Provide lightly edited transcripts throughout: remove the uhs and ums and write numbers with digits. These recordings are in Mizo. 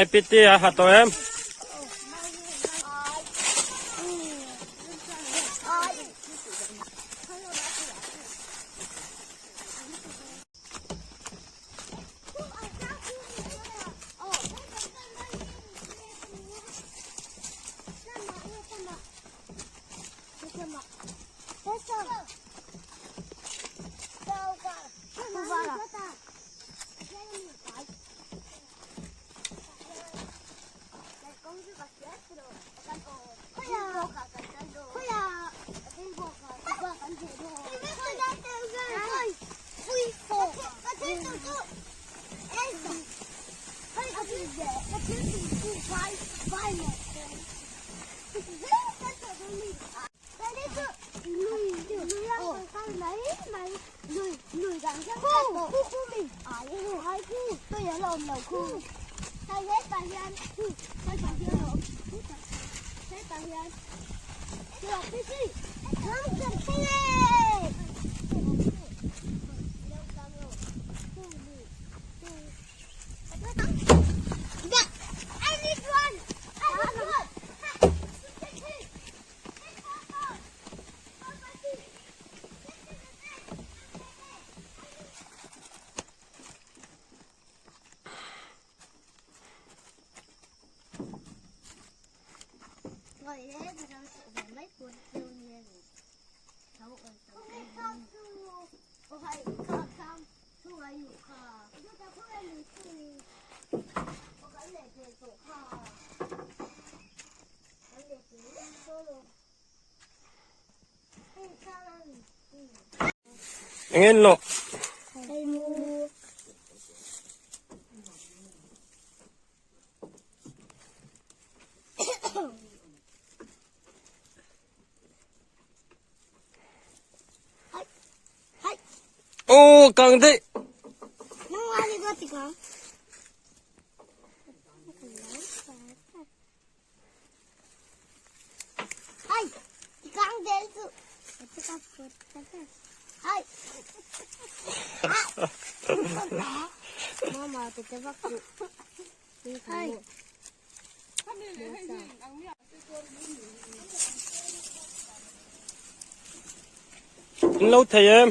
APT a ha tawh em? Eng en lo. Ô càng đi. In lo thei em?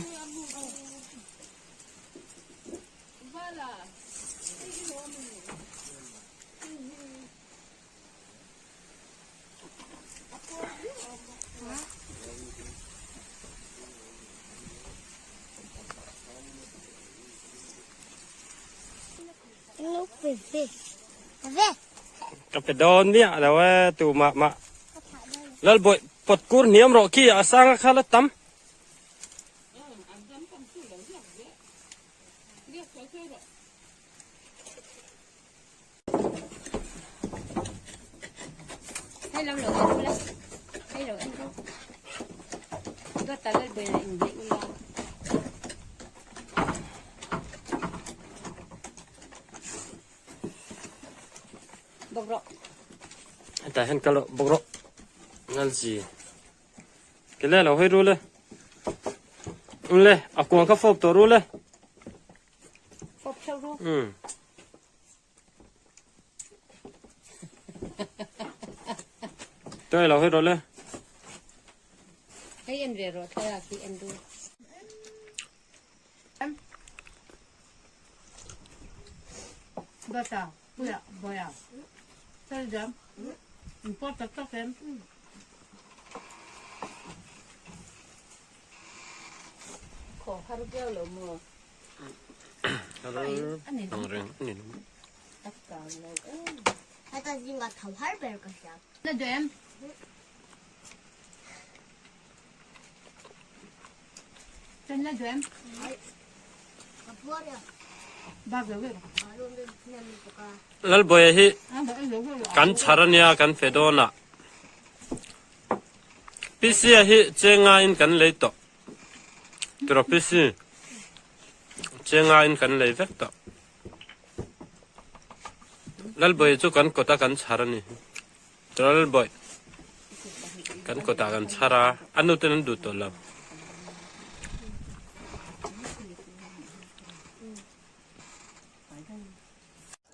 Ka pe dawn miah lo e tu mah mah. Lalbawih pawt kur hniam rawh khi a sang a kha la tam. Hetah hian kal rawh bawk rawh nalzi kele lo hawi ru le le a kuang kha fawp tawh ru le fawp theuh ru um Tôi lo hết rồi le. Hei en ve rawh thlalak hi en ru. Bata, puia, boya. Sal jam. Import tak tak em. Khaw har viau lo maw? Ang reng ani lo. Heta zinga tho har ber ka hria. Na dem. Chen na dem. Ka puar ya. Ba ve ve. Lalbawia hi kan chhar ania kan fe dawn a. Pisia hi chenga in kan lei tawh. Tiraw pisi. Chenga in kan lei vek tawh. Lalbawia chu kan kawt a kan chhar a ni. Tual bawih kan kawtah kan chhar a, a nu ten an duh tawh lo.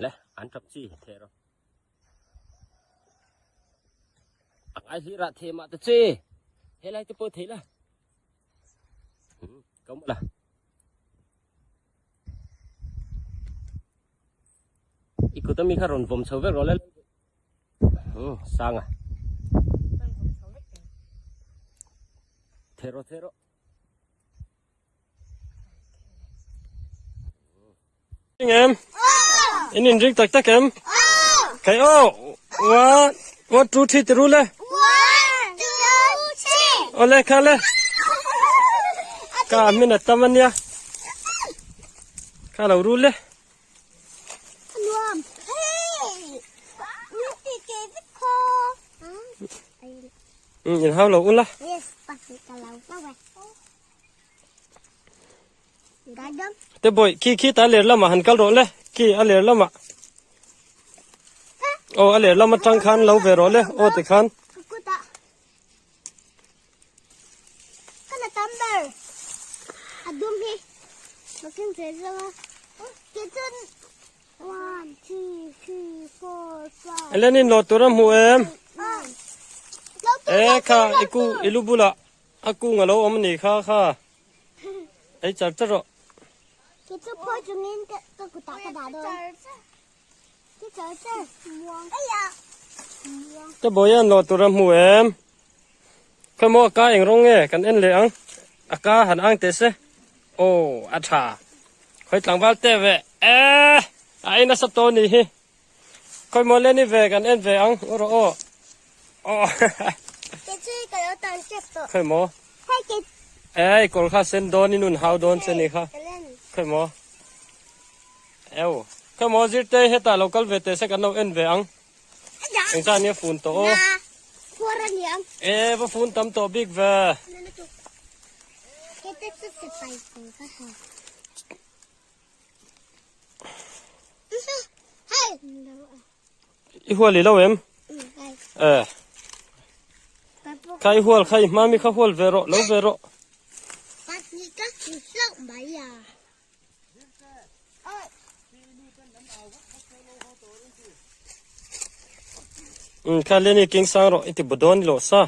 Le an tap chi theh rawh. A ngai hlir ah theh mah ta che. Helai te pawh thei la. Ka mawlh a. I kut ami kha rawn vawm chho vek rawh le. Sanga. Theh rawh theh rawh. Em? In in ring tak tak em? Kai o. One, one, two, three ti ru le. One, two, three. Ole kha le. Ka min a tam ania. Kha lo ru le. Nuam. Hey. Min ti ke vek kho. In hau lo ula. Yes, pasi ka lo pa we. Te bawih khi khi ta ler lamah han kal rawh le khi a ler lamah aw a ler lam atang khan lo ve rawh le aw ti khan Ellen in lo tur a hmu em e kha iku ilu bulah a kung a lo awm a ni kha kha. Ei char char rawh. Ke chu phawi chungin ka ka kutah ka dah dawn. Ke char char. Aya. Ka bawian lo tur a hmu em. Khawi maw a ka eng rawng nge kan en leh ang. A ka han ang teh se. Aw a tha. Khawi tlangval te ve. Eh a ei nasa tawh ni hi. Khawi maw le ni ve kan en ve ang. Aw rawh aw. Aw. Ke chu ka lo tan tep tawh. Khawi maw. Hei ke. Ei kawr kha sen dawn in un hau dawn che ni kha. Khawi maw. Ew. Khawi maw zirte hetah lo kal ve teh se kan lo en ve ang. Eng chan nge fun tawh aw. Phuar a niang. E va fun tam tawh bik ve. Ke te chu sipai kawr ka ha. I hual i lo em? E. Kha i hual kha i hma mi kha hual ve rawh, lo ve rawh. Um kha leni king sang rawh i ti bu dawn lo sa.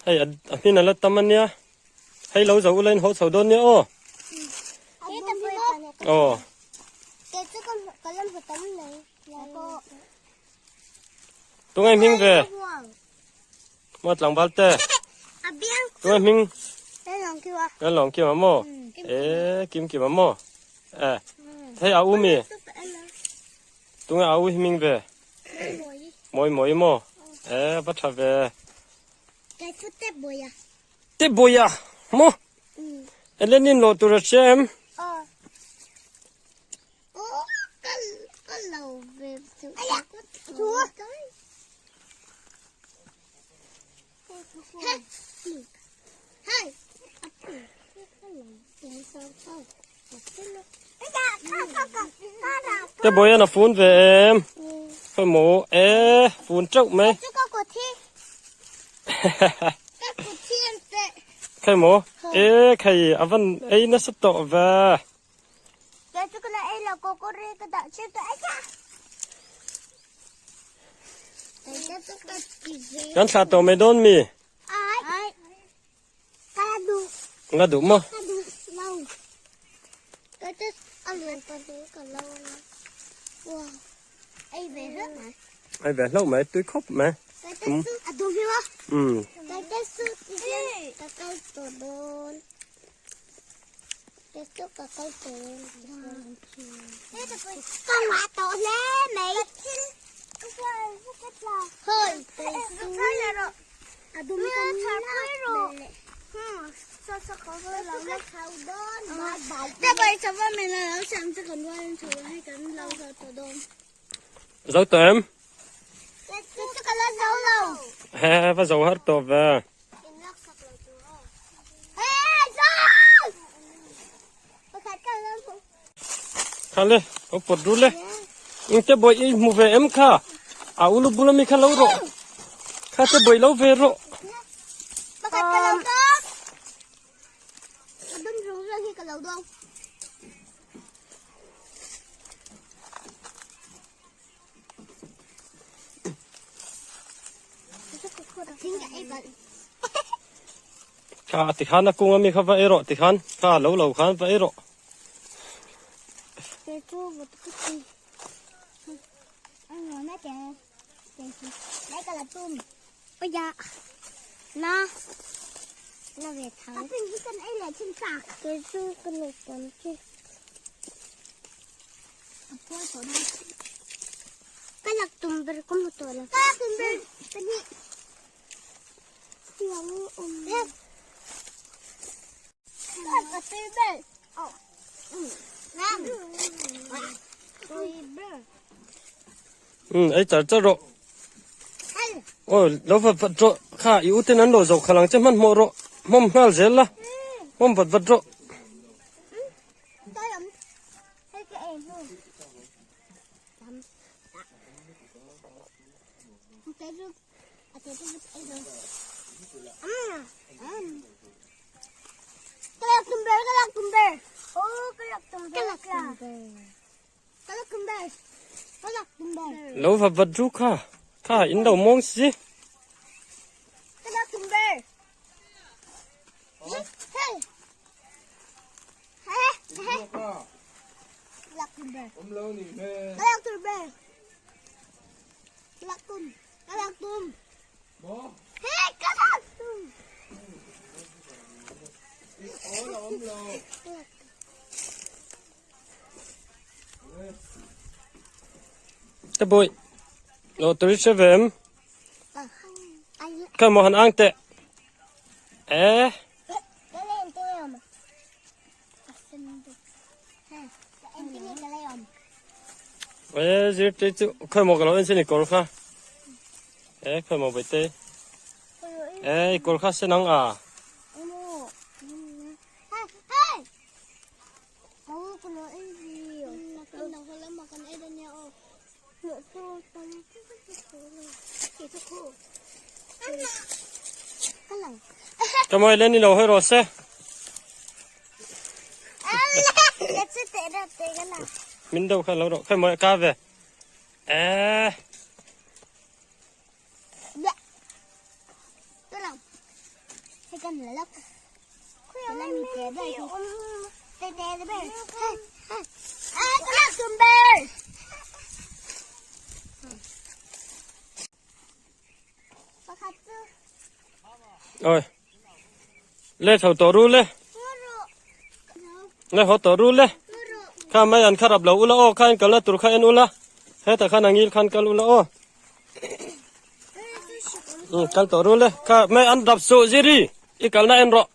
Hei a hmin a la tam a nia. Hei lo zo ula in ho chho dawn nia aw. Aw. Tungai hming ve. Maw tlangval te. Tungai hming. Lal kim a maw. E kim kim a maw. E. Hei a u mi. Tungai a u hming ve. Mawi mawi maw. E va tha ve. Te buaia maw? Ellen in lawh tur a hria em? Te buaian a fun ve em? Khawi maw e fun teuh mai. Khawi maw e khai a van ei nasa tawh ve. Kan thlah tawh mai dawn mi? Nga duh maw? Ei ve hlauh mai, tui khawp mai. Um. Zo tawh em? He va zo har tawh ve. Kha le, o pawt ru le. Engte bawi i hmu ve em kha? A ulu bula mi kha lo rawh. Kha te bawih lo ve rawh. Pakhat ka lo dawng. A dum zawng zawng hi ka lo dawng. Kha tikhan a kung ami kha va ei rawh tikhan kha lo lo khan va ei rawh. Ka lak tum ber ka hmu tawh lo. Ka lak tum ber pahnih. Tiang awm. Ka tui ber. Oh. Nam. Tui ber. Um, ei char char rawh. Aw, lo vat vat rawh. Kha, i uten an lo zo khalang che hmanhmawh rawh. Hmawm nghal zel la. Hmawm vat vat rawh. Lo vat vat ru kha. Kha, in lo mawng si. Te bawih, lo tui hre ve em? Kha maw han ang teh. Eh. Eh, zir te chu khoi maw ka lo en sin i kawr kha. Eh, khoi maw bai te. Eh, i kawr kha sen ang a. Ka mawi len i lo hawi rawh se. Min deuh kha lo rawh. Khawi mawi ka ve. Eh. Ôi. Le chho tawh ru le. Le haw tawh ru le. Kha mai an kha rap lo ula aw kha in kalna tur kha en ula. Hetah khan angil khan kal ula aw. Kal tawh ru le. Kha mai an rap suh ziri. I kalna en rawh.